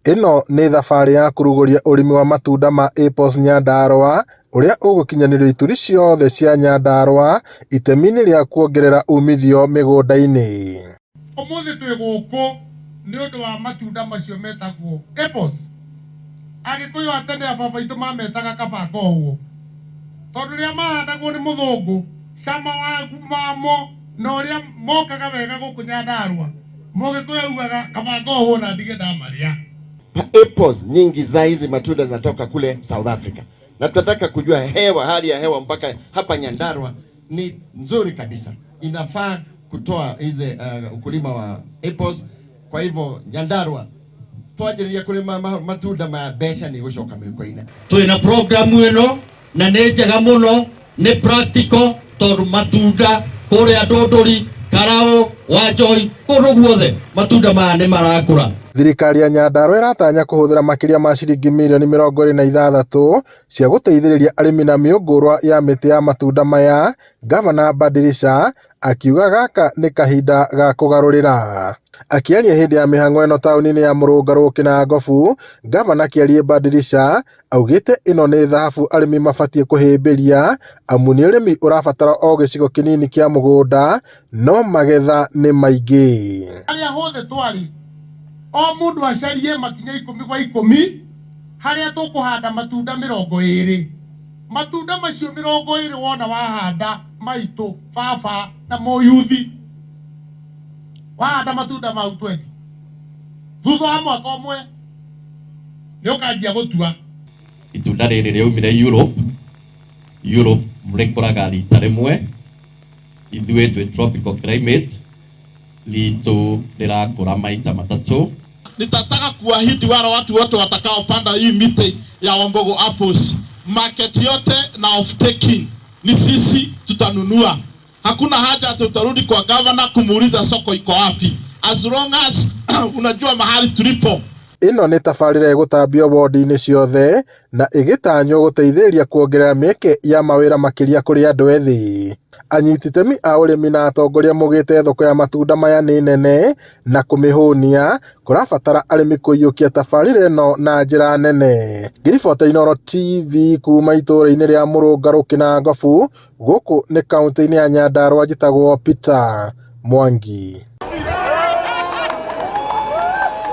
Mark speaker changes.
Speaker 1: Ĩno nĩ thabarĩ ya kũrugũria ũrĩmi wa matunda ma apples Nyandarua ũrĩa ũgũkinyanĩrio ituri ciothe cia Nyandarua itemi-inĩ rĩa kuongerera umithio mĩgũnda-inĩ.
Speaker 2: Ũmũthĩ twĩ gũkũ nĩ ũndũ wa matunda macio metagwo apples. Agĩkũyũ a tene a baba aitũ mametaga kaba ngohwo. Tondũ rĩrĩa mahandagwo nĩ mũthũngũ, cama wamo na ũrĩa mokaga wega gũkũ Nyandarua, Mũgĩkũyũ augaga kaba ngohwo na ndige ndamarĩa.
Speaker 3: Apples nyingi za hizi matunda zinatoka kule South Africa, na tunataka kujua hewa, hali ya hewa mpaka hapa Nyandarua ni nzuri kabisa, inafaa kutoa hizi ukulima wa apples. Kwa hivyo Nyandarua twanjĩrĩria kũrĩma matunda ma mbeca nĩ igũcoka mĩhuko-inĩ.
Speaker 4: Twina programu ĩno na nĩ njega mũno, nĩ practical tondũ matunda kũrĩa Ndũndũri, Karaũ, Wanjohi, kũndũ guothe matunda maya nĩ marakũra.
Speaker 1: Thirikari ya Nyandarua ĩratanya kũhũthĩra makĩria ma ciringi mirioni 26 cia gũteithĩrĩria arĩmi na mĩũngũrwa ya mĩtĩ ya matunda maya, Gavana Badilisha akiuga gaka nĩ kahinda ga kũgarũrĩra. Akĩaria hĩndĩ ya mĩhang'o ĩno taũni-inĩ ya Mũrũngarũ Kĩnangobu, Gavana Kĩarie Badilisha augĩte ĩno nĩ thahabu arĩmi mabatiĩ kũhĩmbĩria amu nĩ ũrĩmi ũrabatara o gĩcigo kĩnini kĩa mũgũnda no magetha nĩ maingĩ.
Speaker 2: Harĩa hothe twarĩ, o mũndũ acarie makinya 10 kwa 10 harĩa tũkũhanda matunda 20. Matunda macio 20 wona wahanda, maitũ, baba na mũyuthi, wahanda matunda mau 20, thutha wa mwaka ũmwe nĩ ũkanjia gũtua.
Speaker 5: Itunda rĩrĩ rĩaumire Europe. Europe rĩkũraga rita rĩmwe, ithuĩ twĩ tropical climate, ritũ rĩrakũra maita matatũ.
Speaker 6: Nitataka kuahidi wale watu wote watakaopanda hii miti ya Wambogo apples, market yote na off taking ni sisi tutanunua. Hakuna haja ati utarudi kwa governor kumuuliza soko iko wapi, as long as unajua mahali tulipo.
Speaker 1: Ĩno nĩ tabarĩra ĩgũtambio wodi-inĩ ciothe na ĩgĩtanywo gũteithĩrĩria kuongerera mĩeke ya mawĩra makĩria kũrĩ andũ ethĩ. Anyiti itemi a ũrĩmi na atongoria maugĩte thoko ya matunda maya nĩ nene na kũmĩhũnia kũrabatara arĩmi kũiyũkia tabarĩra ĩno na njĩra nene. Ngĩribota Inooro TV kuma itũũra-inĩ rĩa Mũrũngarũ Kĩnangobu, gũkũ nĩ kaũntĩ-inĩ ya Nyandarua, njĩtagwo Peter Mwangi.